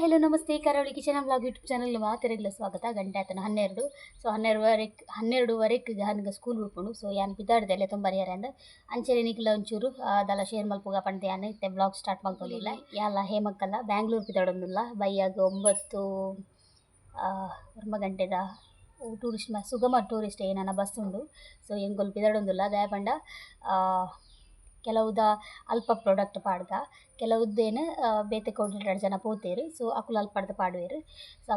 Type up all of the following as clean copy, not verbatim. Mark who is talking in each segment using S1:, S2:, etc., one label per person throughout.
S1: Hello, namaste. ಕರಾವಳಿ kitchen blog YouTube channel ಮಾತೆರೆಗ್ಲ ಸ್ವಾಗತ. ಗಂಟೆ ಆತನ 12. ಸೊ 12:30, 12:30ಕ್ಕೆ ಗಹನ್ಗ ಸ್ಕೂಲ್ ಬಿಡ್ಪುಂಡು. ಸೊ ಯಾನ್ ಪಿದಾಡ್ದೆ ಅಲ್ಲೇ ತೊಂಬರಿಯರೆ ಅಂದ್ ಅಂಚನೆ ನಿಕ್ಲ ಒಂಚೂರು ದಾಲ ಶೇರ್ ಮಲ್ಪುಗ ಪಂದ್ ಯಾನ್ ಇತ್ತೆ ಬ್ಲಾಗ್ ಸ್ಟಾರ್ಟ್ ಮಲ್ತೊಂದುಲ್ಲೆ. ಯಾನ್ಲ ಹೇಮಕ್ಕಲ್ಲ ಬ್ಯಾಂಗ್ಳೂರ್ ಪಿದಾಡೊಂದುಲ್ಲ. ಬಯ್ಯಾಗ 9 ಒರ್ಂಬ ಗಂಟೆದ ಟೂರಿಸ್ಟ್ ಸುಗಮ ಟೂರಿಸ್ಟ್ ಏನನ ಬಸ್ ಉಂಡು. ಸೊ ಎಂಕುಲು ಪಿದಾಡೊಂದುಲ್ಲ. ದಾಯೆ ಪಂಡ ಕೆಲವುದ ಅಲ್ಪ ಪ್ರಾಡಕ್ಟ್ ಪಾಡ್ದ, ಕೆಲವುದ್ದೇನು ಬೇತೆ ಕೋಡಿಡ್ ಜನ ಪೋತೆರ್. ಸೊ ಅಕುಲು ಅಲ್ಪಡ್ದ್ ಪಾಡುವೆರ್. ಸೊ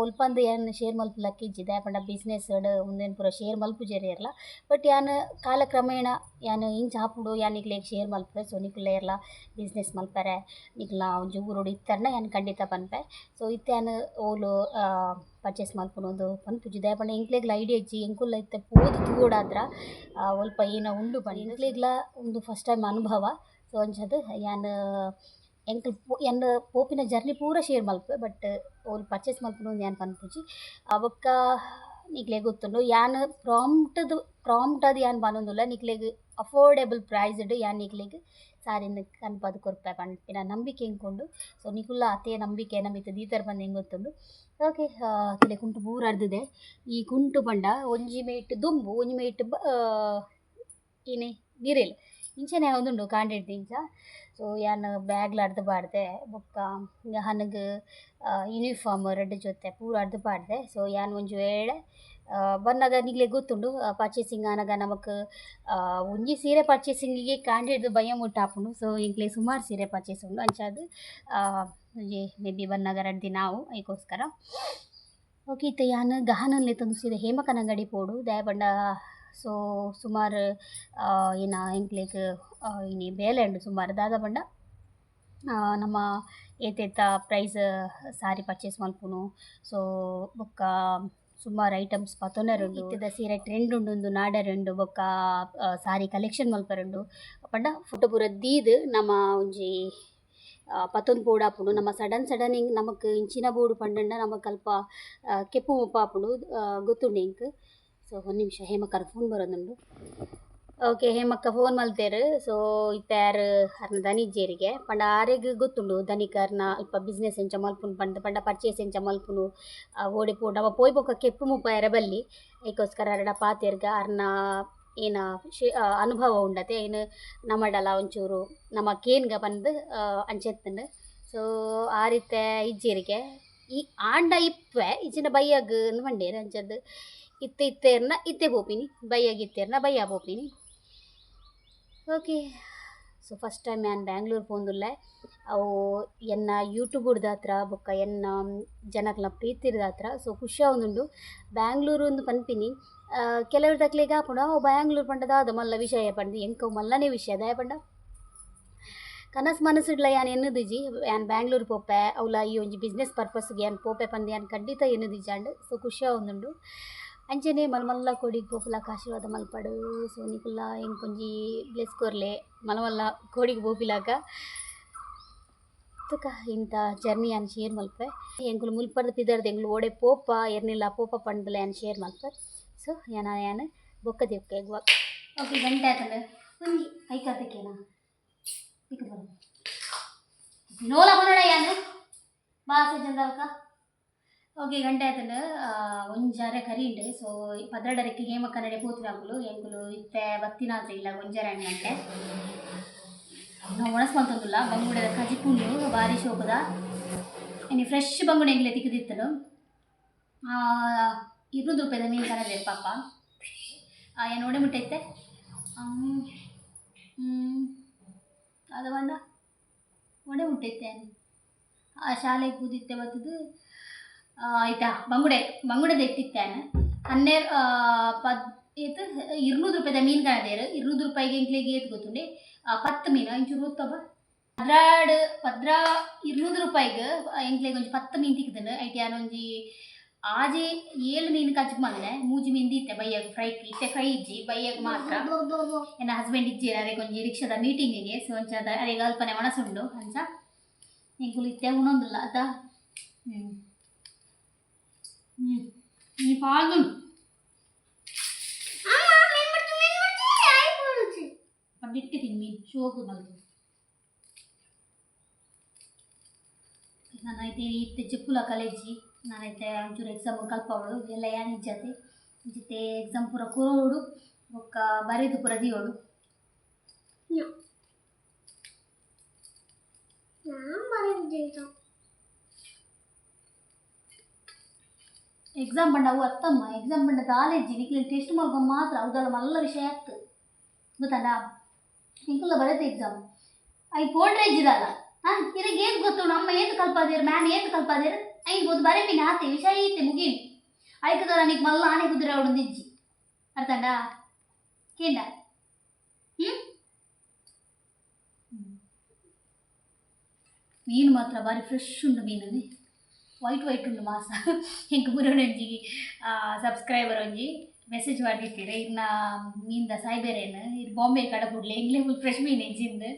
S1: ಒಲ್ಪಂದ್ ಯಾನ್ ಶೇರ್ ಮಲ್ಪುಲಕ್ಕ ಇಜ್ಜಿ. ದಾಯೆ ಪಂಡ ಬಿಸ್ನೆಸ್ ಡ್ ಉಂದೆನ್ ಪೂರ ಶೇರ್ ಮಲ್ಪುಜೆರ್ ಏರ್ಲ. ಬಟ್ ಯಾನ್ ಕಾಲಕ್ರಮೇಣ ಯಾನ್ ಇಂಚ ಆಪುಂಡು, ಯಾನ್ ನಿಕ್ಲೆಗ್ ಶೇರ್ ಮಲ್ಪುವೆ. ಸೊ ನಿಕುಲು ಏರ್ಲ ಬಿಸ್ನೆಸ್ ಮಲ್ಪರೆ ನಿಕ್ಲ್ನ ಒಂಜಿ ಊರುಡು ಇತ್ತರ್ನ ಯಾನ್ ಖಂಡಿತ ಪನ್ಪೆ. ಸೊ ಇತ್ತೆ ಯಾನ್ ಓಲು ಪರ್ಚೇಸ್ ಮಲ್ಪುನು ಅಂದ್ ಪನ್ಪುಜಿ. ದಾಯೆ ಪಂಡ ಎಂಕ್ಲೆಗ್ಲ ಐಡಿಯಾ ಇಜ್ಜಿ. ಎಂಕುಲ್ಲ ಇತ್ತೆ ಪೋದು ತೂವೊಡಾತ್ರ ಒಲ್ಪ ಏನ ಉಂಡು ಪಂದ್. ಎಂಕ್ಲೆಗ್ಲ ಉಂದು ಫಸ್ಟ್ ಟೈಮ್ ಅನುಭವ. ಸೊ ಅಂಚಾದ್ ಯಾನ್ ಎಂಕುಲು ಯಾನ್ ಪೋಪಿನ ಜರ್ನಿ ಪೂರ ಶೇರ್ ಮಲ್ಪುವೆ. ಬಟ್ ಓಲು ಪರ್ಚೇಸ್ ಮಲ್ಪುನು ಅಂದ್ ಯಾನ್ ಪನ್ಪುಜಿ. ಬೊಕ್ಕ ನಿಕ್ಲೆಗ್ ಗೊತ್ತುಂಡು, ಯಾನ್ ಪ್ರಾಂಪ್ಟ್‌ದ್ ಪ್ರಾಂಪ್ಟ್ ಆದ್ ಯಾನ್ ಪನೊಂದುಲ್ಲ. ನಿಕ್ಲೆಗ್ ಅಫೋರ್ಡೆಬಲ್ ಪ್ರೈಸ್ಡ್ ಯಾನ್ ನಿಕ್ಲೆಗ್ ಸಾರಿನ್ ಕನ್ಪಾದ್ ಕೊರ್ಪೆ ಪನ್ಪಿನ ನಂಬಿಕೆ ಎಂಕುಂಡು. ಸೊ ನಿಕುಲ್ಲ ಅತೇ ನಂಬಿಕೆ ಎನ್ನ ಮಿತ್ತ್ ದೀತರ್ ಪಂದ್ ಎಂಕ್ ಗೊತ್ತುಂಡು. ಓಕೆ, ತೂಲೆ, ಕುಂಟು ಪೂರ ಅರ್ದಿದೆ. ಈ ಕುಂಟು ಪಂಡ ಒಂಜಿ ಮೈಟ್ ದುಂಬು, ಒಂಜಿ ಮೈಟ್ ಏನೆ ನಿರೆಲ್, ಇಂಚನೆ ಆವೊಂದುಂಡು ಕಾಂಡೆಡ್ದ್ ಇಂಚ. ಸೊ ಯಾನ್ ಬ್ಯಾಗ್ಲ ಅರ್ದ್ ಪಾಡ್ದೆ. ಬೊಕ್ಕ ಹನಗ್ ಯೂನಿಫಾರ್ಮ್ ರಡ್ಡ್ ಜೊತೆ ಪೂರ ಅರ್ದ್ ಪಾಡ್ದೆ. ಸೊ ಯಾನ್ ಒಂಜಿ ವೇಳೆ ಬನ್ನಗ, ನಿಕ್ಲೆಗ್ ಗೊತ್ತುಂಡು, ಪರ್ಚೇಸಿಂಗ್ ಆನಗ ನಮಕ್ ಒಂಜಿ ಸೀರೆ ಪರ್ಚೇಸಿಂಗಿಗೆ ಕಾಂಡೆಡ್ದ್ ಬಯ್ಯ ಮುಟ್ಟ ಆಪುಂಡು. ಸೊ ಎಂಕ್ಲೆಗ್ ಸುಮಾರು ಸೀರೆ ಪರ್ಚೇಸ್ ಉಂಡು. ಅಂಚಾದ್ ಒಂಜಿ ಮೇ ಬಿ ಬನ್ನಗ ರಡ್ಡ್ ದಿನ ಆವು, ಐಕೋಸ್ಕರ. ಓಕೆ, ಇತ್ತೆ ಯಾನ್ ಗಹನನ್ ಲೆತ್ತೊಂದು ಸೀದಾ ಹೇಮಕ್ಕನ ಅಂಗಡಿ ಪೋಡು. ದಾಯೆ ಪಂಡ ಸೊ ಸುಮಾರು ಏನ ಎಂಕ್ಲೆಗ್ ಇನಿ ಬೇಲೆ ಉಂಡು ಸುಮಾರು. ದಾದ ಪಂಡ ನಮ್ಮ ಏತೇತ ಪ್ರೈಸ್ ಸಾರಿ ಪರ್ಚೇಸ್ ಮಲ್ಪುನು. ಸೊ ಬೊಕ್ಕ ಸುಮಾರು ಐಟಮ್ಸ್ ಪತೊನರೆ ಉಂಡು. ಇತ್ತೆದ ಸೀರೆ ಟ್ರೆಂಡ್ ಉಂಡು ಉಂದು ನಾಡರೆ ಉಂಡು. ಬೊಕ್ಕ ಸಾರಿ ಕಲೆಕ್ಷನ್ ಮಲ್ಪರೆ ಉಂಡು. ಪಂಡ ಫೋಟೋ ಪೂರ ದೀದ್ ನಮ ಒಂಜಿ ಪತೊಂದು ಪೋಡಾಪುಂಡು. ನಮ ಸಡನ್ ಸಡನ್ ನಮಕ್ ಇಂಚಿನ ಬೋಡು ಪಂಡಂಡ ನಮಕ್ ಅಲ್ಪ ಕೆಪ್ಪು ಮುಪ್ಪ ಆಪುಂಡು, ಗೊತ್ತುಂಡು ಎಂಕ್. ಸೊ ಒಂಜಿ ನಿಮಿಷ, ಹೇಮಕ್ಕನ ಫೋನ್ ಬರೋದುಂಡು. ಓಕೆ, ಹೇಮಕ್ಕ ಫೋನ್ ಮಲ್ತೆರ್. ಸೊ ಇತ್ತೆ ಆರ್ ಅರ್ನ ದನಿಜ್ಜೆರಿಗೆ ಪಂಡ ಆರೆಗ್ ಗೊತ್ತುಂಡು ದನಿಕರ್ನ ಅಲ್ಪ ಬಿಸ್ನೆಸ್ ಎಂಚ ಮಲ್ಪುನು ಪಂದ್, ಪಂಡ ಪರ್ಚೇಸ್ ಎಂಚ ಮಲ್ಪುನು, ಓಡೆ ಪೋಂಡ ಅವ ಪೋಯಿ ಬೊಕ್ಕ ಕೆಪ್ಪು ಮುಪ್ಪ ಆಯೆರೆ ಬಲ್ಲಿ. ಐಕೋಸ್ಕರ ಅರೆಡ ಪಾತೆರ್ಗ. ಅರ್ನ ಏನ ಅನುಭವ ಉಂಡತೆ, ಐನ್ ನಮಡಲ ಒಂಚೂರು ನಮ ಕೇನ್ಗ ಪಂದ್ ಅಂಚ ಇತ್ತುಂಡು. ಸೊ ಆರ್ ಇತ್ತೆ ಇಜ್ಜೆರಿಗೆ. ಈ ಆಂಡ ಇಪ್ಪೆ, ಇಜ್ಜಿಂಡ ಬಯ್ಯಗ್ ಅಂದ್ ಪಂಡೇರ್. ಅಂಚದ್ ಇತ್ತೆ ಇತ್ತೆರ್ನ ಇತ್ತೆ ಪೋಪಿನಿ, ಬಯ್ಯಗ್ ಇತ್ತೆರ್ನ ಬಯ್ಯ ಪೋಪಿನಿ. ಓಕೆ, ಸೊ ಫಸ್ಟ್ ಟೈಮ್ ಯಾನ್ ಬ್ಯಾಂಗ್ಳೂರ್ ಪೋಂದುಲ್ಲೆ. ಅವು ಎನ್ನ ಯೂಟ್ಯೂಬ್ ದಾತ್ರ ಬೊಕ್ಕ ಎನ್ನ ಜನಕ್ಲ ಪ್ರೀತಿರ್ದಾತ್ರ. ಸೊ ಖುಷಿ ಆವೊಂದುಂಡು. ಬ್ಯಾಂಗ್ಳೂರು ಅಂದ್ ಪನ್ಪಿನಿ, ಕೆಲವೆರ್ ದಕ್ಲೆಗ್ ಆಪುಂಡು, ಅವು ಬ್ಯಾಂಗ್ಳೂರ್ ಪಂಡ ದಾದ ಮಲ್ಲ ವಿಷಯ ಪಂದ್. ಎಂಕ್ ಅವು ಮಲ್ಲನೆ ವಿಷಯ. ದಾಯೆ ಪಂಡ ಕನಸು ಮನಸ್ಸುಡ್ಲ ಯಾನ್ ಎನ್ನುದಿಜಿ ಯಾನ್ ಬ್ಯಾಂಗ್ಳೂರ್ ಪೋಪೆ, ಅವ್ಲ ಈ ಒಂಜಿ ಬಿಸ್ನೆಸ್ ಪರ್ಪಸ್ಗೆ ಯಾನ್ ಪೋಪೆ ಪಂದ್ ಯಾನ್ ಖಂಡಿತ ಎನ್ನುದಿಜಾಂಡ್. ಸೊ ಖುಷಿ ಆವೊಂದುಂಡು. ಅಂಚನೆ ಮಲ್ಲ ಮಲ್ಲ ಕೋಡಿಗ್ ಪೋಪುಲಕ ಆಶೀರ್ವಾದ ಮಲ್ಪಡು. ಸೊ ನಿಕುಲ್ಲ ಎಂಕೊಂಜಿ ಬ್ಲೆಸ್ ಕೊರ್ಲೆ, ಮಲ್ಲ ಮಲ್ಲ ಕೋಡಿಗ್ ಪೋಪಿಲಕ. ತುಕ ಇಂತ ಜರ್ನಿ ಯಾನ್ ಶೇರ್ ಮಲ್ಪೆ. ಎಂಕುಲು ಮುಲ್ಪರ್ದ್ ಪಿದರ್ದ್ ಎಂಕುಲು ಓಡೆ ಪೋಪ, ಎರ್ನಿಲ್ಲ ಪೋಪ ಪಂಡ್ದಲ ಯಾನ್ ಶೇರ್ ಮಲ್ಪೆ. ಸೊ ಯಾನ ಯಾನ್ ಬೊಕ್ಕ ತಿಕ್ಕುವೆ. ಓಕೆ, ಗಂಟೆ ಆತಂಡ್. ಒಂಜಿ ಐಕಾತಕ್ಕೇನಾ ನೋಲ ಬರೋಣ ಯಾನ್ ಬಾಸೆ ಚಂದಲ್ಕ. ಓಕೆ, ಗಂಟೆ ಆತಂಡ್. ಒಂಜಾರೆ ಕರಿಂಡ್. ಸೊ 12:30ಕ್ಕೆ ಹೇಮಕ್ಕನಡೆ ಪೋತ್ವಿ ಅಂಕುಲು. ಎಂಕುಲು ಇತ್ತೆ ಬತ್ತಿನಾತ್ರ ಇಲ್ಲ ಒಂಜರೆ ಗಂಟೆ. ನಾವು ಒಣಸ್ ಮಲ್ತೊಂದುಲ್ಲ. ಬಂಗುಡೆದ ಕಜಿಪುಂಡು, ಬಾರಿ ಶೋಕುದ. ಇನಿ ಫ್ರೆಶ್ ಬಂಗುಡೆ ಎಂಕ್ಲೆ ತಿಕ್ಕುದಿತ್ತುಂಡು. 200 ರೂಪಾಯಿದ ಮೀನು ಕನದೇರ್ ಪಾಪ. ಏನು ಒಡೆ ಮುಟ್ಟೆ ಇತ್ತೆ ಅದು ಬಂದ ಒಡೆ ಮುಟ್ಟೈತೆ. ಆ ಶಾಲೆಗೆ ಪೂದಿತ್ತೆ ಬತ್ತದು ಆಯ್ತಾ. ಬಂಗುಡೆ ಬಂಗುಡೆ ದೆತ್ತಿತ್ತೇನೆ. 12 ಪದ್ ಏತ್ 200 ರೂಪಾಯಿದ ಮೀನು ಕನದೇರು. 200 ರೂಪಾಯಿಗೆ ಎಂಕ್ಲೆಗ್ ಏತ್ ಗೊತ್ತುಂಡೆ? 10 ಮೀನು. ಇಂಚೂರು ಗೊತ್ತಬ್ಬ 12 ಪದ್ರ 200 ರೂಪಾಯಿಗ್ ಎಂಕ್ಲೆಗ್ ಒಂಜಿ 10 ಮೀನು ತಿಕ್ಕಿದ್ಂಡ್. ಐಟ್ ಯಾನ್ ಒಂಜಿ ಆಜೆ ಏಳು ಮೀನು ಕಜ್ಜಿ ಮಲ್ಲೆ, ಮೂಜಿ ಮೀನು ದೀತೆ ಬಯ್ಯಗ್ ಫ್ರೈ. ಇತ್ತೆ ಫ್ರೈ ಇಜ್ಜಿ, ಬಯ್ಯಗ್ ಮಾತ್ರ. ಎನ್ನ ಹಸ್ಬೆಂಡ್ ಇಜ್ಜೆರ್, ಅರೆಗ್ ಒಂಜಿ ರಿಕ್ಷಾದ ಮೀಟಿಂಗಿಗೆ. ಸೊ ಅಂಚ ಅರೆಗ್ ಅಲ್ಪನೆ ಒಣಸುಂಡು. ಅಂಚ ಎಂಕುಲು ಇತ್ತೆ ಉಣೊಂದುಲ್ಲ ಅತ್ತ. ಹ್ಞೂ ಹ್ಞೂ ಈ ಪಾಗುಂಡು.
S2: ಮೀನ್ ಬಿಡ್ತು, ಮೀನ್ ಬಿಡ್ತು, ಆಯ್ತು.
S1: ಪಂಡಿಟ್ಟು ತಿನ್ ಮೀನು ಶೋಕು ಮಲ್ತು. ನಾನು ಐತೆ ಇತ್ತೆ ಚಿಕ್ಕುಲ ಕಾಲೇಜಿ. ನಾನೈತೆ ಒಂಚೂರು ಎಕ್ಸಾಮ್ ಕಲ್ಪವಳು ಎಲ್ಲ ಯಾನ್ ಇಜ್ಜತೆ ಜೊತೆ ಎಕ್ಸಾಮ್ ಪೂರ ಕೊರೋಡು ಬೊಕ್ಕ ಬರೆದು ಪೂರ ದಿಯೋಡು.
S2: ನಾನು ಬರೆದಿದ್ದೆ.
S1: ಎಕ್ಸಾಮ್ ಪಂಡ ಅವು ಅತ್ತಮ್ಮ, ಎಕ್ಸಾಮ್ ಪಂಡ ಕಾಲೇಜಿ ನಿಕ್ಲೆನ್ ಟೆಸ್ಟ್ ಮಲ್ಪುನ ಮಾತ್ರ ಅವುದಲ್ಲ ಮಲ್ಲ ವಿಷಯ ಆಯ್ತು ಗೊತ್ತಲ್ಲ. ಎಂಕುಲ ಬರೆದ ಎಕ್ಸಾಮ್ I ಪೋಲ್ಡ್ರೆ ಇಜ್ಜಿದಲ್ಲ. ಹಾಂ, ಇರಗೆ ಏತ್ ಗೊತ್ತುಂಡು? ಅಮ್ಮ ಏತ್ ಕಲ್ಪಾದೇರು, ಮ್ಯಾಮ್ ಏತ್ ಕಲ್ಪಾದೇರು? ಐನ್ ಗೊತ್ತು ಬರೆಪಿನ ಆತೆ ವಿಷಯ ಐತೆ ಮುಗೀನಿ. ಐಕದಲ್ಲ ನೀಕ್ ಮಲ್ಲ ಆನೆ ಕುದುರೆ ಅವಡೊಂದು ಇಜ್ಜಿ, ಅರ್ಥಂಡ ಕೇಂಡ. ಹ್ಞೂ, ಮೀನು ಮಾತ್ರ ಭಾರಿ ಫ್ರೆಶ್ ಉಂಡು. ಮೀನು ವೈಟ್ ವೈಟ್ ಉಂಡು ಮಾಸ. ಎಂಕ್ ಮುರೊಂಜಿ ಸಬ್ಸ್ಕ್ರೈಬರ್ ಒಂಜಿ ಮೆಸೇಜ್ ಮಾಡಿರ್ತೀರ, ಇನ್ನ ಮೀನ್ದ ಸಾಯ್ಬೇರೇನು ಇರ್ ಬಾಂಬೆ ಕಡಪುಡ್ಲೆ, ಎಂಗ್ಲೆ ಫುಲ್ ಫ್ರೆಶ್ ಮೀನು ಎಂಚಿಂದು.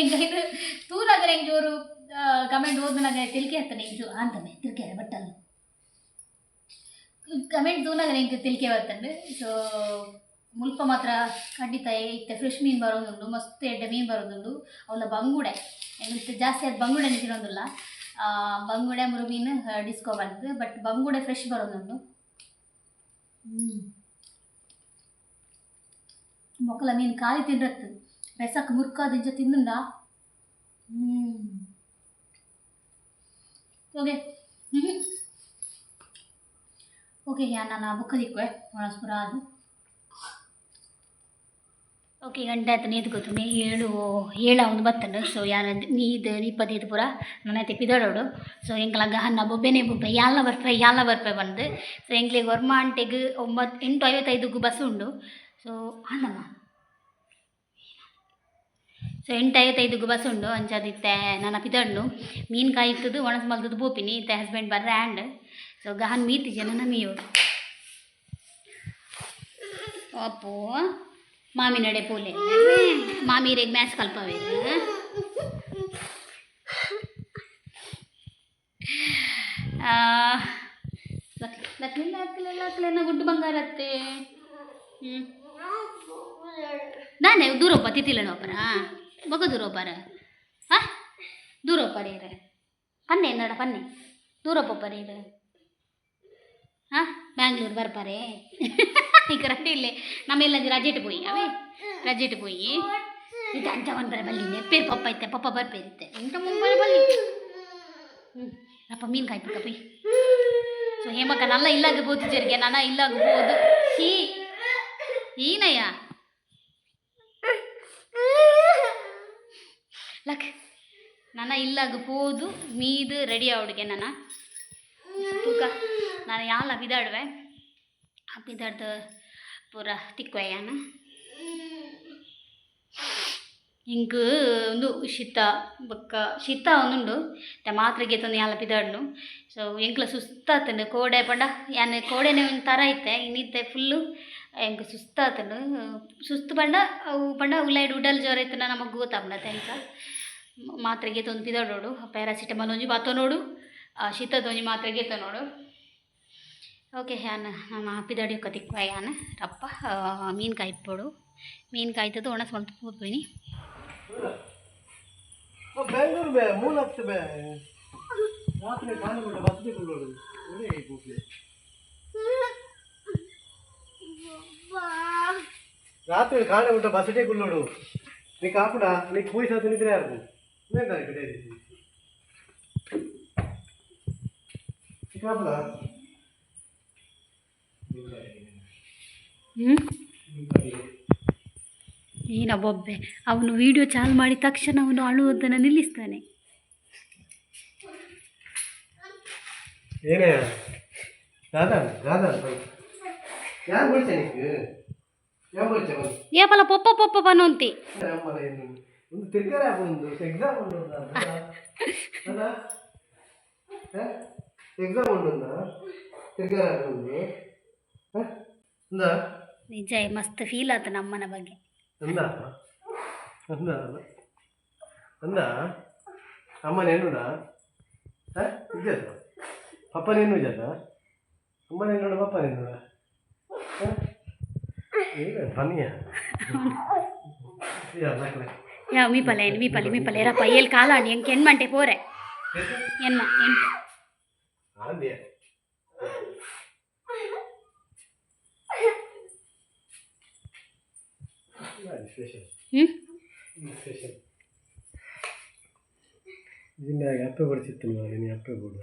S1: ಎಂಕೈನು ತೂನಾಗ ಎಂಕ್ ಜೋರು ಕಮೆಂಟ್ ಓದ್ನಾಗ ತೆಲಿಕೆ ಹತ್ತನೆ ಎಂಚು ಅಂತಮೆ ತಿರ್ಕೆರೆ ಬಟ್ಟಲ್ ಕಮೆಂಟ್ ತೂನಾಗ ಎಂಕ್ ತೆಲಿಕೆ ಬರ್ತಂಡು. ಸೊ ಮುಲ್ಪ ಮಾತ್ರ ಖಂಡಿತ ಇತ್ತೆ ಫ್ರೆಶ್ ಮೀನು ಬರೋದುಂಡು, ಮಸ್ತ್ ಎಡ್ಡೆ ಮೀನು ಬರೋದುಂಡು. ಅವಲ ಬಂಗುಡೆ ಎಂಕ್ ಜಾಸ್ತಿ ಅದು ಬಂಗುಡೆ ತಿನ್ನೋದಿಲ್ಲ. ಬಂಗುಡೆ ಮುರು ಮೀನು ಡಿಸ್ಕೋ ಬಂದು, ಬಟ್ ಬಂಗುಡೆ ಫ್ರೆಶ್ ಬರೋದುಂಡು. ಮೊಕ್ಕಲ ಮೀನು ಖಾಲಿ ತಿನ್ರತ್ತು ಬೆಸಕ್ ಮುರ್ಕಾದ ಇಂಚ ತಿಂದುಂಡ. ಓಕೆ ಓಕೆ, ಯಾ ನಾನು ಬುಕ್ಕ ದಿಕ್ಕುವೆ ಒಣಸ್ಪುರ ಅದು. ಓಕೆ, ಗಂಟೆ ಆಯ್ತು ನೀದು ಗೊತ್ತುಂಡೆ ಏಳು ಏಳ ಒಂದು ಬತ್ತಂಡು. ಸೊ ಯಾನ ನೀದು ಇಪ್ಪತ್ತೈದು ಪೂರ ನನ್ನ ಪಿದಡೋಡು. ಸೊ ಎಂಕಲ ಗಹನ್ನ ಬೊಬ್ಬೆನೆ ಬೊಬ್ಬೆ ಯಾಲ ಬರ್ಪೆ ಯಾಲ ಬರ್ಪೆ ಬಂದು. ಸೊ ಎಂಕ್ಲೆಗ್ ಒರ್ಮಾಂಟೆಗ್ 9 8:55ಕ್ಕೂ ಬಸ್ ಉಂಡು. ಸೊ ಆಂದಮ್ಮ. ಸೊ 8:55ಕ್ಕೂ ಬಸ್ ಉಂಡು. ಅಂಚಾದಿತ್ತೆ ನನ್ನ ಪಿದಡ್ನು ಮೀನು ಕಾಯ್ತದ್ದು ಒಣಸ್ ಮಲ್ತದ್ದು ಪೋಪಿನಿ. ಇತ್ತೆ ಹಸ್ಬೆಂಡ್ ಬರ್ರೆ ಆ್ಯಂಡ್. ಸೊ ಗಹನ್ ಮೀತಿ ಜನ ಮೀಯೋಡು ಅಪ್ಪೋ ಮಾಮಿ ನಡೆ ಪೋಲೆ ಮಾಮಿ ರೇಗ್ ಮ್ಯಾಚ್ ಕಲ್ಪವೇ. ಲಕ್ಲೆ ಲಕ್ಲೆ ಲಕ್ಲೆ ಗುಡ್ಡು ಬಂಗಾರತ್ತೆ. ಹ್ಞೂ, ನಾನೇ ದೂರಪ್ಪ ತಿತ್ತಿಲ್ಲ ಒಬ್ಬರ ಬೊಕ ದೂರ ಒಬ್ಬರ. ಹಾಂ, ದೂರ ಒಬ್ಬರ ಇರ ಪನ್ನೆ എന്നಡ ಪನ್ನೆ ದೂರ ಒಬ್ಬರ ಇರ. ಹಾಂ, ಬ್ಯಾಂಗ್ಳೂರು ಬರ್ಪಾರೆ ಈಗ ರೆಡಿ ಇಲ್ಲೇ ನಮ್ಮೆಲ್ಲ ರಜೆಟ್ ಪೋಯಿ ಅವೇ ರಜೆಟ್ ಪೋಯಿ. ಇದು ಅಂಚ ಒಂದರ ಬಲ್ಲಿ ನೆಪ್ಪೇರು ಪಪ್ಪ ಐತೆ ಪಪ್ಪ ಬರ್ಪೇರಿತ್ತೆ ಇಂಟ ಮುಂಬೈ ಬಲ್ಲಿ. ಹ್ಞೂ, ಅಪ್ಪ ಮೀನು ಕಾಯ್ಪಕ್ಕ ಪೋಯ್. ಸೊ ಹೇಮಕ್ಕ ನಲ್ಲ ಇಲ್ಲಾಗ ಬೋದು ಜರಿಗೆ ನನ್ನ ಇಲ್ಲಾಗ ಬೋದು ಶೀ ಈನಯ್ಯ ಲಕ್ ನನ್ನ ಇಲ್ಲಾಗ ಪೋದು ಮೀದು ರೆಡಿ ಆವಡಿಗೆ ನನ್ನ ತೂಕ ನಾನು ಯಾಲ ಬಿದಾಡುವೆ ಪಿದಾಡ್ದು ಪೂರ ತಿಕ್ವಯ್ಯಾನ. ಇಂಕ್ ಒಂದು ಶೀತ ಬೊಕ್ಕ ಶೀತ ಒಂದುಂಡು ಮಾತ್ರೆ ಗೆತ್ತೊಂದು ಯಾಲ ಪಿದಾಡ್ನು. ಸೊ ಎಂಕ್ಲ ಸುಸ್ತಾತಂಡು ಕೋಡೆ ಪಂಡ ಯಾನ್ ಕೋಡೆನೆ ಒಂಜಿ ತರ ಇತ್ತೆ ಇನ್ನಿತ್ತೆ ಫುಲ್ಲು ಎಂಕ್ ಸುಸ್ತಾತಂಡು. ಸುಸ್ತು ಪಂಡ ಅವು ಪಂಡ ಉಲಾಯ್ಡ್ ಉಡಲ್ ಜ್ವರ ಇತ್ತುಂಡ ನಮಕ್ ಗೊತ್ತಾಪುಂಡು ಎಂಚ. ಮಾತ್ರೆ ಗೆತ್ತೊಂದು ಪಿದಾಡೋಡು ಪ್ಯಾರಾಸಿಟಮಾಲ್ ಒಂಜಿ ಬತ್ತೊನೋಡು, ಶೀತದ ಒಂಜಿ ಮಾತ್ರೆ ಗೆತ್ತೊನೋಡು. ಓಕೆ, ಯಾನ್ ನಮ್ಮ ಪಿದಾಡಿ ತಿಕ್ವ ಯಾನ್ ರಪ್ಪ ಮೀನು ಕಾಯ್ಪೊಡು ಮೀನು ಕಾಯ್ತದ್ದು ಒಣಸ್ ಮಲ್ತ್ ಪೋಪಿನಿ.
S3: ಬೆಂಗಳೂರು ಬೇ ಮೂಲ ಬೇ ರಾತ್ರಿ ಕಾಣುಗುಂಡ ಬಸ್ ಕುಳ್ಳೋಡು ಒಳ್ಳೆ ಪೋಪಿ. ರಾತ್ರಿ ಕಾಣುಗುಂಟ ಬಸ್ಸೇ ಕುಳ್ಳೋಡು ನೀ ಕಾಪುಡ ನೀ ಪೋಯಿ ಸಾತು ನಿದ್ರೆ ಆರ್ಬು ಬೇಕಾಗಿ ಕಾಪುಡ.
S1: ಹ್ಞೂ, ಏನ ಬೊಬ್ಬೆ. ಅವನು ವಿಡಿಯೋ ಚಾಲು ಮಾಡಿದ ತಕ್ಷಣ ಅವನು ಅಳುವುದನ್ನು ನಿಲ್ಲಿಸ್ತಾನೆ.
S3: ಏನೇ ದಾದಾ ದಾದಾ ಯಾರು ಬಡಿಚೆ ನೀకు ಯಾರು ಬಡಿಚೆ?
S1: ಏಪಲ ಪೊಪ್ಪ ಪೊಪ್ಪ ಪನೊಂತಿ.
S3: ಒಂದು ತಿರ್ಗಾರೆ ಒಂದು ಎಕ್ಸಾಮ್ ಉಂಡು ಅಲ್ಲ ಎಕ್ಸಾಮ್ ಉಂಡು ತಿರ್ಗಾರೆ ಒಂದು ఉందా?
S1: ನಿಜ ಮಸ್ತ್ ಫೀಲ್ ಆತ ನಮ್ಮನ ಬಗ್ಗೆ.
S3: ఉందా ఉందా ఉందా ಅಮ್ಮ నేనుడా ಇದ್ದ ಪಪ್ಪ నేను ಜದ ಅಮ್ಮ నేనుడా ಪಪ್ಪ నేనుడా ಫನಿಯ.
S1: ಯಾ ಮೀಪಲೆ ಮೀಪಲೆ ಮೀಪಲೆ ರಪ್ಪ ಏಲ್ ಕಾಲಾಣಿ ಎಂಕ್ ಎಣ್ಮಂಟೆ ಪೋರೆ. ಎನ್ನ ಎಂಟು
S3: ಆಂದಿಯ ಸ್ಪೆಷಲ್
S1: ಹ್ಞೂ
S3: ಸ್ಪೆಷಲ್ ಇದನ್ನ ಅಪ್ಪೆ ಬಡಿಸಿತ್ತು ನೀನು ಅಪ್ಪೆ ಬಿಡು.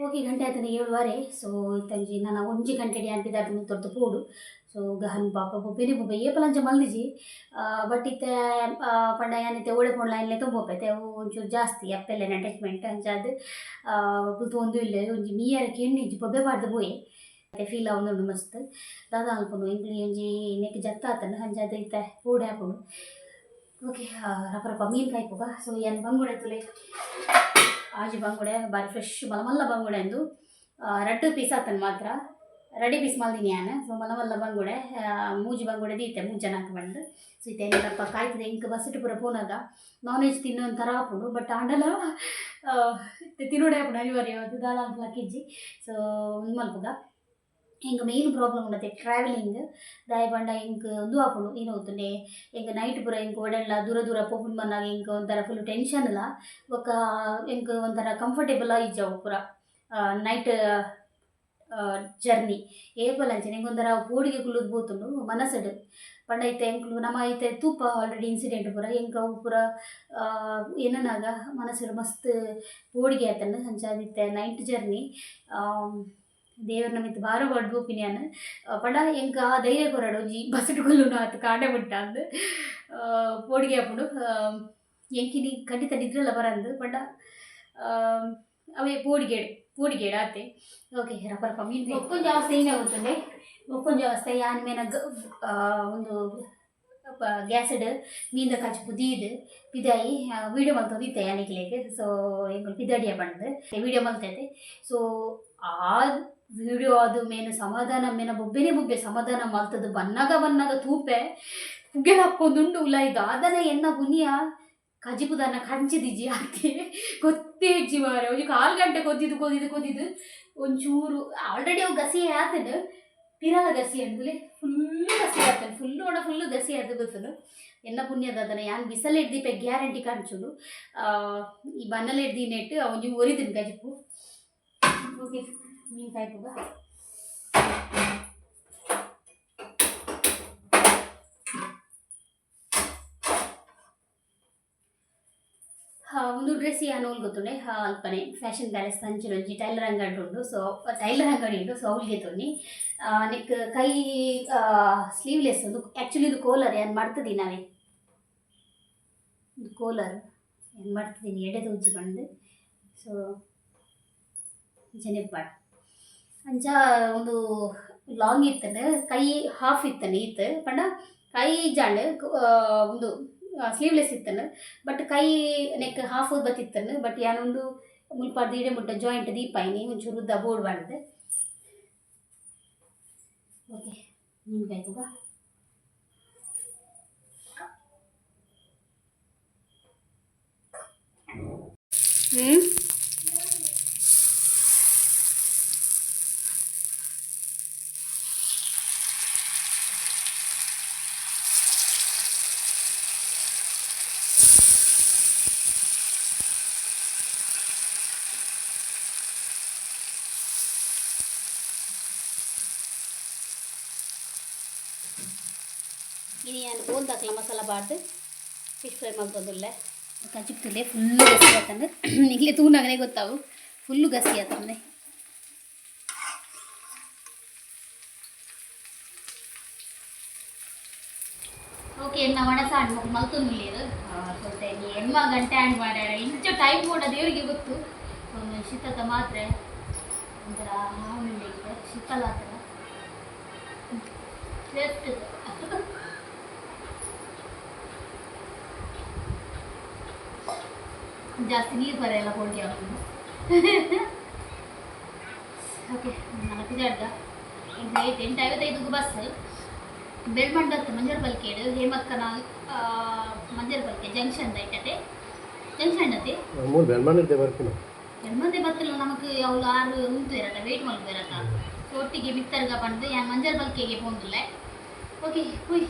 S1: ಓಕೆ ಗಂಟೆ ಆಯ್ತದೆ 7:15. ಸೊ ಇತ್ತಂಜಿ ನಾನು ಒಂಜಿ ಗಂಟೆ ಡ್ಯಾನ್ ಮುತ್ತೊರ್ದು ಪೋಡು. ಸೊ ಗಹನ್ ಪಾಪ ಬೊಬ್ಬೆನೆ ಬೊಬ್ಬೆ ಏಪಲಂಚ ಮಲ್ದಿಜಿ ಬಟ್ ಇತ್ತೆ ಪಂಡ ಯಾನಿತ್ತೆ ಓಡೆ ಪೋಂಡ್ಲ ಇಲ್ಲೇ ತೊಂಬೋಪೈತೆ ಅವು ಒಂಚೂರು ಜಾಸ್ತಿ ಅಪ್ಪೆಲ್ಲೇನ ಅಟ್ಯಾಚ್ಮೆಂಟ್ ಅಂಚಾದ್ ಒಂದು ಇಲ್ಲ ಒಂಜಿ ಮೀಯರ ಕೆಣ್ಣಿ ಬೊಬ್ಬೆ ಪಾಡ್ದು ಪೋಯೆ ಫೀಲ್ ಆವೊಂದುಂಡು ಮಸ್ತ್ ದಾದ ಅಲ್ಪುಂಡು ಎಂಕ್ಲು ಒಂಜಿ ನೆಕ್ ಜತ್ತ ಆತಂಡು ಅಂಚಾದ್ ಇತ್ತೆ ಪೋಡೆ ಆಪುಂಡು. ಓಕೆ ರಪ ರಪ ಮೀನು ಕಾಯ್ಪುಗ. ಸೊ ಏನ್ ಬಂಗುಡೆ ತುಲೆ ಆಜಿ ಬಂಗುಡೆ ಬಾರಿ ಫ್ರೆಶ್ ಮಲ್ಲ ಮಲ್ಲ ಬಂಗುಡೆ ಅಂದು ರಡ್ಡು ಪೀಸ್ ಆತನ್ ಮಾತ್ರ ರೆಡಿ ಪೀಸ್ ಮಲ್ದಿನಿ ಯಾನ್. ಸೊ ಮಲ್ಲ ಮಲ್ಲ ಬಂಗುಡೆ ಮೂಜಿ ಬಂಗುಡೆ ದೀತೆ ಮೂರು ಜನ ಬಂದು. ಸೊ ಇತ್ತೆ ಏನಪ್ಪ ಕಾಯ್ತದೆ ಇಂಕ್ ಬಸ್ಸಿಟ್ಟು ಪೂರ ಪೋನಾಗ ನಾನ್ ವೆಜ್ ತಿನ್ನೋ ಒಂಥರ ಆಪುಂಡು ಬಟ್ ಆಂಡಲ ತಿನ್ನೋಡೆ ಆಪುಂಡು ಅನಿವಾರ್ಯ ಅದು ದಾಲ ಅನ್ಪಲಕ್ಕಿಜ್ಜಿ. ಸೊ ಉಂದು ಮಲ್ಪುಗ ಎಂಕ್ ಮೇನ್ ಪ್ರಾಬ್ಲಮ್ ಉಂಡತೆ ಟ್ರಾವೆಲಿಂಗ್ ದಾಯ ಪಂಡ ಎಂಕ್ ಉಂದು ಆಪುಂಡು ಏನು ಗೊತ್ತುಂಡೆ ಎಂಕ್ ನೈಟ್ ಪೂರ ಎಂಕ್ ಓಡೆಲ್ಲ ದೂರ ದೂರ ಪೋಪುಂಡು ಬಂದಾಗ ಎಂಕ್ ಒಂಥರ ಫುಲ್ ಟೆನ್ಷನ್ ಇಲ್ಲ ಬೊಕ್ಕ ಎಂಕ್ ಒಂಥರ ಕಂಫರ್ಟೇಬಲ್ ಇಜ್ಜವು ಪೂರ ನೈಟ್ ಜರ್ನಿ ಏಪಲ ಅಂಚನೆ ಎಂಕ್ ಒಂಥರ ಪೋಡಿಗೆ ಕುಲ್ಲುದು ಪೋತುಂಡು ಮನಸ್ಸುಡು ಪಂಡ ಇತ್ತೆ ಎಂಕ್ಲು ನಮ ಇತ್ತೆ ತೂಪ ಆಲ್ರೆಡಿ ಇನ್ಸಿಡೆಂಟ್ ಪೂರ ಎಂಕ್ ಅವು ಪೂರ ಏನನಾಗ ಮನಸ್ಸುಡು ಮಸ್ತ್ ಪೋಡಿಗೆ ಆತಂಡು ಅಂಚಾದ್ ಇತ್ತೆ ನೈಟ್ ಜರ್ನಿ ದೇವರ ಮಿತ್ತ್ ಬಾರ ಪಾಡ್ದ್ ಪೋಪಿನಿ ಯಾನ್ ಪಂಡ ಎಂಕ್ ಆ ಧೈರ್ಯ ಕೊರಡು ಒಂಜಿ ಬಸ್ಸುಡು ಕುಲ್ಲುನ ಆತ್ ಕಾಂಡೆ ಮುಟ್ಟ ಅಂದ್ ಪೋಡಿಗೆ ಆಪುಂಡು. ಎಂಕಿನಿ ಖಂಡಿತ ನಿದ್ರೆಲ ಬರಂದ್ ಪಂಡ ಅವೇ ಪೋಡಿಗೇಡ್ ಪೋಡಿಗೇಡ್ ಆತೆ. ಓಕೆ ರಪ ರಪ ಮೀನು ಬೊಕ್ಕೊಂಜಿ ಅವಸ್ಥೆ ಏನೇ ಗೊತ್ತುಂಡೆ ಬೊಕ್ಕೊಂಜಿ ಅವಸ್ಥೆ ಯಾನ್ ಮೇನ ಒಂದು ಗ್ಯಾಸ್ಡ್ ಮೀನ್ದ ಕಜ್ಪು ದೀದ್ ಪಿದಾಯಿ ವೀಡಿಯೋ ಮಲ್ತೊಂದು ಇತ್ತೆ ಯಾನಿಕ್ಲೆಗ್. ಸೊ ಎಂಕುಲು ಪಿದಾಡಿಯ ಪಂಡ್ದ್ ವೀಡಿಯೋ ಮಲ್ತೈತೆ. ಸೊ ಆ ವೀಡಿಯೋ ಅದು ಮೇನ್ ಸಮಾಧಾನ ಮೇನ ಬೊಬ್ಬೆನೆ ಬೊಬ್ಬೆ ಸಮಾಧಾನ ಮಲ್ತದ್ದು ಬನ್ನಾಗ ಬನ್ನಾಗ ತೂಪೆ ಪುಗೆಲ್ ಹಾಕೊಂದುಂಡು ಉಲಾಯಿ ದಾದನ ಎನ್ನ ಪುನಿಯ ಕಜಿಪುದನ್ನ ಕಂಚಿದಿಜ್ಜಿ ಆತೆ ಗೊತ್ತೇ ಇಜ್ಜಿ ಮಾರ್ರೆ. ಒಂಜಿ ಕಾಲು ಗಂಟೆ ಕೊದ್ದಿದ್ದು ಕೊದ್ದಿದ್ದು ಕೊದ್ದಿದ್ದು ಒಂಚೂರು ಆಲ್ರೆಡಿ ಅವು ಗಸಿ ಆತಂಡು ಪಿರಲ ಗಸಿ ಅಂದ್ಲೆ ಫುಲ್ಲು ಗಸಿ ಆತಂಡು ಫುಲ್ಲು ಒಣ ಫುಲ್ಲು ಗಸಿ ಆದ ಗೊತ್ತುಂಡು ಎನ್ನ ಪುಣ್ಯದಾದನ ಯಾನ್ ಬಿಸಲೆ ಹಿಡ್ದಿಪೆ ಗ್ಯಾರಂಟಿ ಕಾಣ್ಚುಂಡು ಈ ಬನ್ನಲೆ ಹಿಡ್ದಿ ನೆಟ್ಟು ಒಂಜಿ ಒರಿದಿನ ಕಜಿಪು. ಓಕೆ ಮೀನು ಕಾಯ್ಪುಗ. ಒಂದು ಡ್ರೆಸ್ ಯಾನ್ ಓಲ್ ಗೊತ್ತುಂಡೆ ಅಲ್ಪನೆ ಫ್ಯಾಷನ್ ಪ್ಯಾಲೇಸ್ ಅಂಚಿನ ಒಂಜಿ ಟೈಲರ್ ಅಂಗಡಿ ಉಂಡು. ಸೊ ಟೈಲರ್ ಅಂಗಡಿ ಉಂಡು. ಸೊ ಅವ್ಲಿಗೆ ತೊನ್ನಿ ನೆಕ್ ಕೈ ಸ್ಲೀವ್ಲೆಸ್ ಒಂದು ಆ್ಯಕ್ಚುಲಿ ಇದು ಕೋಲರ್ ಯಾನ್ ಮಾಡ್ತದಿ ನಾವೇ ಇದು ಕೋಲರ್ ಏನು ಮಾಡ್ತಿದ್ದೀನಿ ಎಡೆ ತೂಜಿ ಬಂದು. ಸೊ ಅಂಚನೆ ಅಂಚ ಒಂದು ಲಾಂಗ್ ಇತ್ತಂಡು ಕೈ ಹಾಫ್ ಇತ್ತಂಡು ಇತ್ತು ಪಂಡ ಕೈ ಜಾಂಡ್ ಒಂದು ಸ್ಲೀವ್ಲೆಸ್ ಇತ್ತಂಡು ಬಟ್ ಕೈ ನೆಕ್ ಹಾಫ್ ಬತ್ತಿತ್ತಂಡು ಬಟ್ ಯಾನೊಂದು ಮುಲ್ಪ ಇಡೆ ಮುಟ್ಟ ಜಾಯಿಂಟ್ ದೀಪಾಯಿನಿ ಒಂಚೂರು ಉದ್ದ ಬೋರ್ಡ್ ಬಂದು. ಓಕೆ ಮೀನು ಕಾಯ್ಪುಗ. ಹ್ಞೂ ಇನಿ ಯಾನ್ ಬೋಂದಾಕ್ಲ ಮಸಾಲ ಪಾಡ್ದು ಫಿಶ್ ಫ್ರೈ ಮಲ್ತೊಂದುಲ್ಲೆ ಕಜಿಪ್ತುಲ್ಲೆ ಫುಲ್ಲು ಗಸಿ ಆತಂದು ನಿಗ್ಲೆ ತೂನಾಗನೇ ಗೊತ್ತಾವು ಫುಲ್ಲು ಗಸಿ ಆತಂದೆ. ಓಕೆ ಎನ್ನ ಒಣಸ ಹಣ್ಣು ಮಲ್ತೊಂದುಲ್ಲೇರು ಸ್ವಲ್ಪ ಎಣ್ಮ ಗಂಟೆ ಹಣ್ಣು ಮಾಡ್ಯಾರ ಇಂಚ ಟೈಮ್ ಕೂಡ ದೇವರಿಗೆ ಗೊತ್ತು. ಒಂದು ಶೀತದ ಮಾತ್ರೆ ಒಂಥರ ಆಮೇಲೆ ಶೀತಲ ಆತರ ಲೆಫ್ಟ್ ಜಾಸ್ತಿ ನೀರು ಬರೆಯಲ್ಲ ಹೋಳಿಗೆ ಅವನು. ಓಕೆ ನನ್ನ ಪಿಜಾಡ್ದ ಎಂಟು ಎಂಟು ಐವತ್ತೈದಕ್ಕೆ ಬಸ್ ಬೆಳ್ಮಂಡತ್ತು ಮಂಜರ್ ಬಲ್ಕೇಡು ಹೇಮಕ್ಕನ ಮಂಜರ್ ಬಲ್ಕೆ ಜಂಕ್ಷನ್ ಐಟತೆ ಜಂಕ್ಷನ್ ಅತೆ
S3: ಮೂರು ಬೆಳ್ಮಣ್ಣಿದ್ದೆ ಬರ್ಪುನ
S1: ಬೆಳ್ಮಂದೆ ಬತ್ತಿಲ್ಲ ನಮಕ್ ಅವ್ಳು ಆರು ಉಂತು ಇರತ್ತ ವೆಯ್ಟ್ ಮಲ್ಪು ಇರತ್ತ. ಸೊ ಒಟ್ಟಿಗೆ ಮಿತ್ತರ್ಗ ಬಂದು ಯಾನ್ ಮಂಜರ್ ಬಲ್ಕೆಗೆ ಪೋಂದುಲ್ಲೆ. ಓಕೆ ಹುಯ್.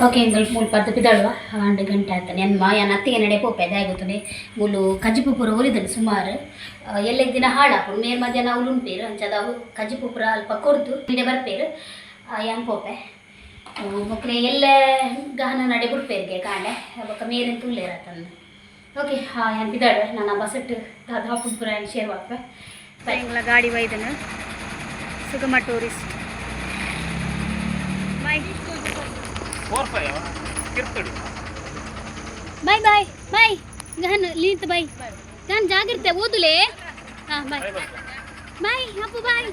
S1: ಓಕೆ, ಇಂದಲ್ ಮೂಲು ಪದ್ದು ಪಿದಾಳುವ ಆಂಡ್ ಗಂಟೆ ಆಯ್ತಾನೆ. ಎನ್ಮ ಯಾನ್ ಅತ್ತಿಗೆ ನಡೆ ಪೋಪೆ. ದಾಯಗುತ್ತನೆ ಮೂಲು ಕಜ್ಜಿಪು ಪೂರ ಒರಿದನು ಸುಮಾರು. ಎಲ್ಲೆಗ್ ದಿನ ಹಾಳಾಪುಂಡು. ಮೇರ್ ಮಧ್ಯಾಹ್ನ ಅವ್ಲು ಉಂಪೇರು. ಅಂಚಾದ ಅವು ಕಜ್ಜಿಪು ಪೂರ ಅಲ್ಪ ಕೊರ್ದು ಇಡೆ ಬರ್ಪೇರು. ಯಾನ್ ಪೋಪೆ. ಮೊಕ್ಲೆ ಎಲ್ಲೆ ಗಹನ ನಡೆ ಬಿಡ್ಪೇರಿಗೆ ಕಾಂಡೆ. ಬೊಕ್ಕ ಮೇರಿನ ತುಲ್ಲೇರ ತಂದು. ಓಕೆ, ಯಾನ್ ಪಿದಾಡುವೆ. ನಾನು ಬಸ್ಸಟ್ಟು ದಾದ ಪುರ ಶೇರ್ ಮಾಡ್ಪೆ. ಎಂಗ್ಲ ಗಾಡಿ ವೈದನು ಸುಗಮ ಟೂರಿಸ್ಟ್. ಬಾಯ್.
S4: 4 5 ಕಿರ್ತುಡಿ.
S1: ಬಾಯ್ ಬಾಯ್ ಬಾಯ್ ಗಹನ್ ಲೀತ್ ಬಾಯ್. ಗಹನ್ ಜಾಗ್ರತೆ ಓದುಲೆ. ಹಾಂ, ಬಾಯ್ ಬಾಯ್ ಅಪ್ಪು, ಬಾಯ್.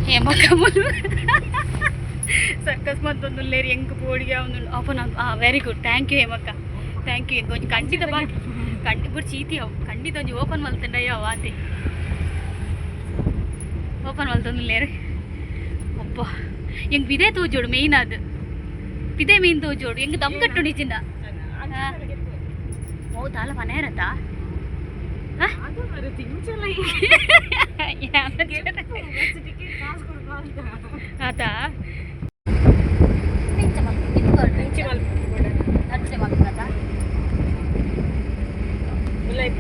S1: ಹೇಮಕ್ಕ ಸರ್ಕಸ್ ಮತ್ತೊಂದು ಲೇರಿ ಎಂಕ್ ಪೋಡಿಗೆ ಒಂದು ಅಪ್ಪ ನಾನು. ಹಾಂ, ವೆರಿ ಗುಡ್, thank you ಹೇಮಕ್ಕ, thank you. ಒಂಜಿ ಖಂಡಿತ ಬಾ ಖಂಡಿ ಬುಡ್ ಚೀತಿ ಅವು ಖಂಡಿತ ಒಂಜಿ ಓಪನ್ ಮಲ್ತಂಡಯ್ಯ ಆತೆ. ಓಪನ್ ಮಲ್ತೊಂದು ಲೇರು. ಅಪ್ಪ, ಎಂಕ್ ಬಿದೆ ತೋಜೋಡು. ಮೇಯ್ನ್ ಅದು ಪಿದೆ ಮೀನ್ ತೋಜೋಡು. ಎಂಕ್ ದಮ್ ಕಟ್ಟು ನಿಜಿನ. ಓ ದಾಲ ಮನೆ ಇರತ್ತಾ?
S5: ಅದು ತಿಂಚಲ.
S1: ಆತ.
S5: ಇಂಚಿ.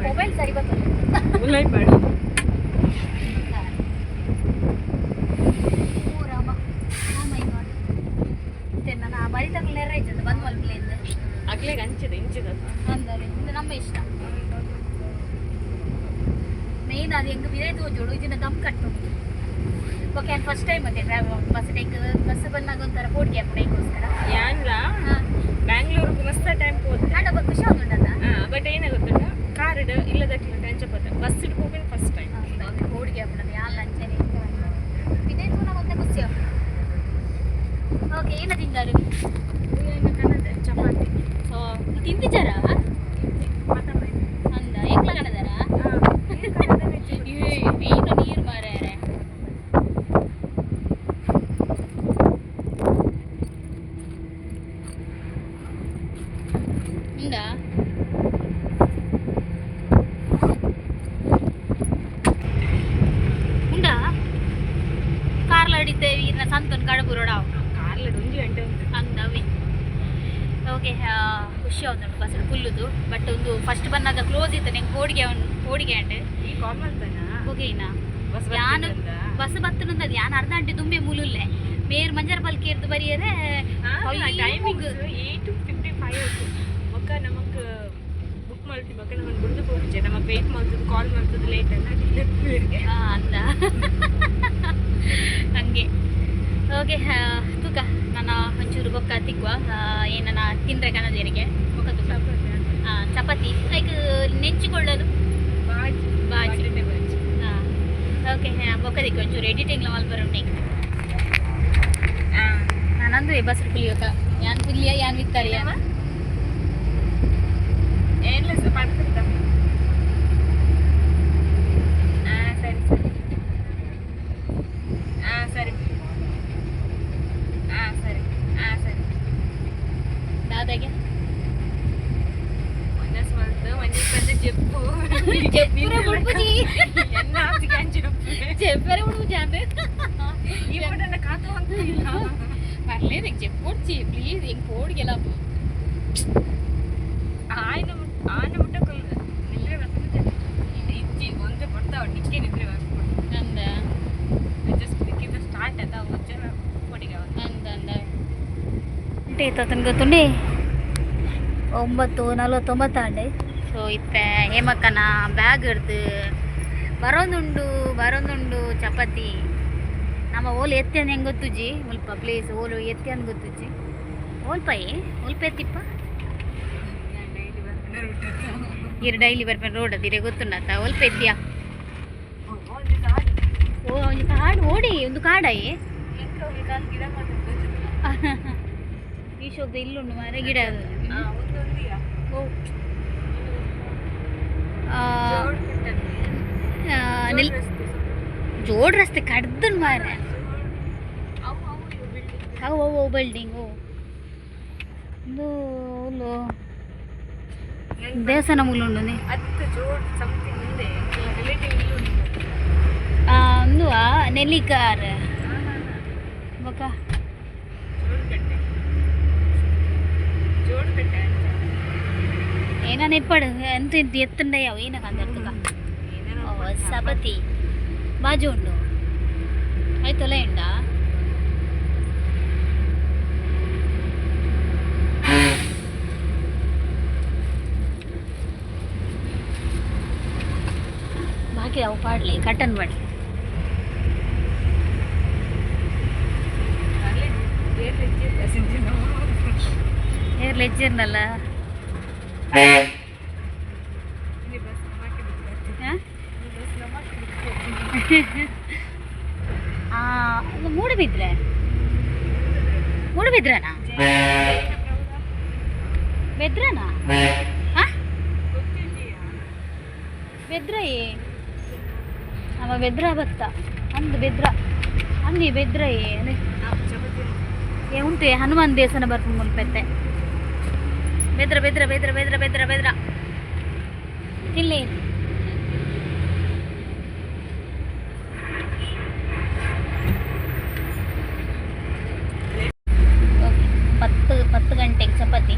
S1: ಮೊಬೈಲ್ ಸರಿ ಬರ್ತದೆ.
S5: ಉಲೈಪಾಡು.
S1: ಓ ರಾಮ, ಓ ಮೈ ಗಾಡ್. ನನ್ನ ಬರಿ ತಗಲ ನೆರ ಇದ್ದದ್ದು ಬಂದ್ ಮಲ್ಪಲೇಂದು.
S5: ಅಗ್ಲೆಗ್ ಅಂಚಿದ ಇಂಚಿದ.
S1: ಅಂದರೆ ಇದು ನಮ್ಮ ಇಷ್ಟ. ಮೇನ್ ಅದು ಹೆಂಗೆ ಬಿದೆ ತೋಜೋಡು. ಇದನ್ನ ದಮ್ ಕಟ್ಟು. ಓಕೆ, ನಾನು ಫಸ್ಟ್ ಟೈಮ್ ಅದೇ ಟ್ರಾವೆಲ್ ಬಸ್. ಹೆಂಗೆ ಬಸ್ ಬಂದಾಗ ಒಂಥರ ಪೋಡಿಗೆ ಹಾಕೊಂಡು ಹೆಂಗೋಸ್ಕರ.
S5: ಯಾನ್ಲ ಬ್ಯಾಂಗ್ಳೂರ್ಗ್ ಮಸ್ತ್ ಟೈಮ್ ಪೋತೆ.
S1: ಆಂಡ ಖುಷಿ ಆಗುಂಡಲ್ಲ.
S5: ಬಟ್ ಏನ ಗೊತ್ತುಂಟ, ಕಾರ್ ಇಲ್ಲದಕ್ಲೆ ಅಂಚ ಪೋತೆ. ಬಸ್ it ಪೋಪಿನ ಫಸ್ಟ್ ಟೈಮ್.
S1: ಪೋಡಿಗೆ ಹಾಕೊಂಡು ಯಾನ್ ಲಂಚನೆ ಬಿದೆ ತೂನಾಗ ಒಂತೆ ಖುಷಿ ಆಗುಂಡು. ಓಕೆ, ಏನ ತಿಂದಾರು?
S5: ಚಪಾತಿ.
S1: ಸೊ ತಿಂತಿದ್ದಾರಾ? ಅಂದ ಎಂಕ್ಲ ಕಣದಾರ. ಏ ಮೀನು ನೀರು ಮಾರ್ಯಾರೆ. ಉಂಡಾ? ಉಂಡಾ? ಕಾರ್ಲ ಹಿಡಿತೇವೆ ಇರ್ನ ಸಂತನ್ ಕಡಬುರೋಡ.
S5: ಕಾರ್ಲಡ್ ಒಂಜಿ ಗಂಟೆ ಉಂಟು.
S1: ಅಂದವಿ. ಓಕೆ, ಖುಷಿ ಆಗುಂಟು ಬಸ್ ಫುಲ್ಲುದು. ಬಟ್ ಒಂದು ಫಸ್ಟ್ ಬಂದಾಗ ಕ್ಲೋಸ್ ಇತ್ತು. ನಂಗೆ ಕೋಡಿಗೆ ಕೋಡಿಗೆ ಅಂಡ್
S5: ಈ ಕಾಲ್ ಮಾಡ್ತಾನಾ?
S1: ಓಕೆನಾ?
S5: ಬಸ್?
S1: ಯಾನು ಬಸ್ ಬತ್ತನಂದದು. ಯಾನ್ ಅರ್ಧ ಗಂಟೆ ದುಂಬೆ ಮುಲುಲ್ಲೆ. ಮೇರ್ ಮಂಜರ್ ಪಲ್ಕೇರ್ದು ಬರಿಯರೆ.
S5: ಟೈಮಿಂಗ್ 8:55. ಬೊಕ್ಕ ನಮಕ್ ಬುಕ್ ಮಾಡ್ತೀವಿ. ಬೊಕ್ಕ ನಮ್ಮನ್ನು ಬುಡ್ದು ಪೋಪುಜೆ. ನಮಕ್ ವೇಟ್ ಮಾಡ್ತದೆ, ಕಾಲ್ ಮಾಡ್ತದೆ ಲೇಟ್ ಅಲ್ಲ.
S1: ಅಂದ ಹಂಗೆ. ಓಕೆ, ತೂಕ ನಾನು ಒಂಚೂರು ಬೊಕ್ಕ ತಿಕ್ವ. ಏನನ ತಿಂದ್ರೆ ಕಣದೇರಿಗೆ ಬೊಕ್ಕ ತೂಕ. ಚಪಾತಿ ಲೈಕ್ ನೆಂಚಿಕೊಳ್ಳಲು.
S5: ಬಾಜಿ.
S1: ಬಾಜಿ.
S5: ಬಾಜಿ.
S1: ಹಾಂ, ಓಕೆ, ಬೊಕ್ಕ ದಿಕ್ಕ ಒಂಚೂರು ಎಡಿಟಿಂಗ್ ಮಲ್ಪರ ಉಂಟು. ನಾನಂದು ಬಸ್ ಪುಲಿಯೋಕ ಯಾನ್ ಪುಲಿಯ ಯಾನ್ ವಿತ್ತಾರಿಯ.
S5: ಏನ್ಲ ಸರ್ ಪಡ್ತಿರ್ತ. ಹಾಂ, ಸರಿ ಸರಿ. ಹಾಂ ಸರಿ, ಹಾಂ ಸರಿ, ಹಾಂ ಸರಿ.
S1: ದಾದಾಗೆ.
S5: ಒಂದಸ್ ಮಲ್ತು ಒಂಜಿ ಪಂದೆ ಜೆಪ್ಪು.
S1: ಜೆಪ್ಪುರ ಬುಡ್ಪುಜಿ.
S5: ಎನ್ನ ಆಸಿಗೆ ಅಂಚಿನಪ್ಪು.
S1: ಜೆಪ್ಪರೆ ಬುಡ್ಪುಜಿ ಅಂದ್ರೆ.
S5: ಈ ಪಟನ ಕಾತು ಅಂತ ಇಲ್ಲ.
S1: పర్లేదు, ఇంక చెప్పొచ్చి ప్లీజ్. ఇంక పోడికి ఎలా.
S5: ಆಯ್ನ ಆನ ಮುಟ್ಟ ಕೊಲ್ ನಿದ್ರೆ ಬರ್ತದೆ. ಇಜ್ಜಿ ಒಂದೇ ಬರ್ತಾವ ನಿಕ್ಕೆ ನಿದ್ರೆ ಬರ್ಬೋದು.
S1: ಅಂದ.
S5: ಜಸ್ಟ್ ನಿಕ್ಕಿಂದ ಸ್ಟಾರ್ಟ್ ಆಯ್ತಾ ಒಂಚೂರು ಪೊಡಿಗೆ.
S1: ಅಂದ ಅಂದ ಗಂಟೆ ಆಯ್ತು ಗೊತ್ತುಂಡೆ? 9:49 ಆಂಡೆ. ಸೊ ಇತ್ತೆ ಹೇಮಕ್ಕನ ಬ್ಯಾಗ್ ಹಿಡ್ದು ಬರೋದುಂಡು ಬರೋದುಂಡು. ಚಪಾತಿ ನಮ್ಮ ಓಲು ಎತ್ತಿ ಹೆಂಗೆ ಗೊತ್ತುಜ್ಜಿ. ಮುಲ್ಪ ಪ್ಲೇಸ್ ಓಲು ಎತ್ತಿ ಅಂದ್ ಗೊತ್ತುಜ್ಜಿ. ಓಲ್ಪೈ ಒಲ್ಪ ಎತ್ತಿಪ್ಪ.
S5: ಡೈಲಿ ಬರ್ತಾರೆ.
S1: ಇರು ಡೈಲಿ ಬರ್ಪೇನೆ ರೋಡ್ ಅದಿರೆ ಗೊತ್ತುಂಡತ್ತ. ಒಲ್ಪ ಎತ್ತಿಯಾ?
S5: ಒಂದು ಕಾಡು.
S1: ಓ, ಒಂಜಿ ಕಾಡು ಓಡಿ ಒಂದು ಕಾಡಾಯಿ.
S5: ಎಂಕ ಒಂದು ಕಾಲು ಗಿಡ ಮಾತ್ರ.
S1: ಈ ಶೋದ ಇಲ್ಲುಂಡು ಮಾರೆ ಗಿಡ.
S5: ಒಂದೊಂದಿಯಾ?
S1: ಓ.
S5: ಜೋಡ್ ಉಂಟದು.
S1: ಆ,
S5: ಜೋಡ್ ರಸ್ತೆ ಸ್ವಲ್ಪ.
S1: ಜೋಡ್ ರಸ್ತೆ ಕಡ್ದನ್ ಮಾರೆ.
S5: ಅವು ಅವು ಇವು ಬಿಲ್ಡಿಂಗ್.
S1: ಅವು ಅವು ಬಿಲ್ಡಿಂಗ್. ಒಂದು ಒಂದು ದೇವಸ್ಥಾನ ಮೂಲುಂಡು.
S5: ಅತ್ತು ಜೋಡ್ ಸಮಥಿಂಗ್ ಮುಂದೆ ರಿಲೇಟಿವ್ ಇಲ್ಲಿ ಉಂಟು.
S1: ಒಂದು ನೆಲ್ಲಿಕಾರ್ ಬೊಕ.
S5: ಜೋಡುಕಟ್ಟೆ.
S1: ಏನಾನ ಇಪ್ಪಡು ಎಂತ ಇಂತ ಎತ್ತುಂಡಯ್ಯ ಏನ ಕಂದರ್ತಕ ಸಬತಿ ಬಾಜು ಉಂಡು ಆಯ್ತಲ್ಲ ಉಂಡಾ. ಬಾಕಿ ಅವು ಪಾಡ್ಲಿ ಕಟನ್ ಮಾಡಿ. ಏರ್ ಲೆಜ್ಜರ್ನಲ್ಲ. ಮೂಡುಬಿದ್ರೆ ಮೂಡುಬಿದ್ರನಾ ಬೆದ್ರನಾ? ಹಾ, ಬೆದ್ರ. ಏ ಅವ ಬೆದ್ರ ಬತ್ತ ಅಂದು ಬೆದ್ರ ಅಂದಿ ಬೆದ್ರ. ಏ ಏ ಉಂಟು ಹನುಮಾನ್ ದೇವಸ್ಥಾನ ಬರ್ಪುಂಡು ಮುಲ್ಪೆತ್ತೆ. ಬೆದ್ರ ಬೆದ್ರ ಬೆದ್ರ ಬೆದ್ರ ಬೆದ್ರ ಬೆದ್ರ ತಿನ್ಲಿ. ಓಕೆ, 10 10 ಗಂಟೆಗೆ ಚಪಾತಿ.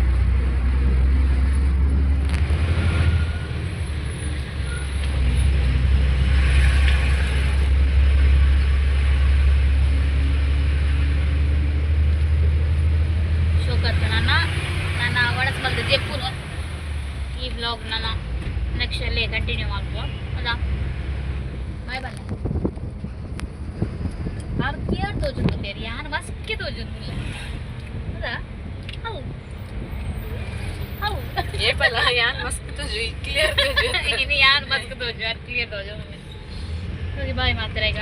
S1: ಶೋಕತ್ತು ನನ್ನ ನನ್ನ ಒಣಸ್ ಮಲ್ದ ಜೆಪ್ಪುನು. ಈ ವ್ಲಾಗ್ ನನ್ನ ನೆಕ್ಸ್ಟ್ ಅಲ್ಲೇ ಕಂಟಿನ್ಯೂ ಮಾಡ್ಕೊ ಅದ. Boy boy. ಆರು ಕೇರ್ ತೋಜುಂಡು ಬೇರೆ ಯಾರು ಮಸ್ಕೆ ತೋಜುಂದಿಲ್ಲ ಹೌದಾ? ಹೌದು ಹೌದು.
S5: ಏಪಲ್ಲ ಯಾನ್ ಮಸ್ತ್ ತೋಜು, ಕ್ಲಿಯರ್ ತೋಜು.
S1: ಇನ್ನು ಯಾರು ಮಸ್ಕ್ ತೋಜು, ಅದು ಕ್ಲಿಯರ್ ತೋಜು. ಓಕೆ, ಬಾಯ್ ಮಾತ್ರ ಈಗ.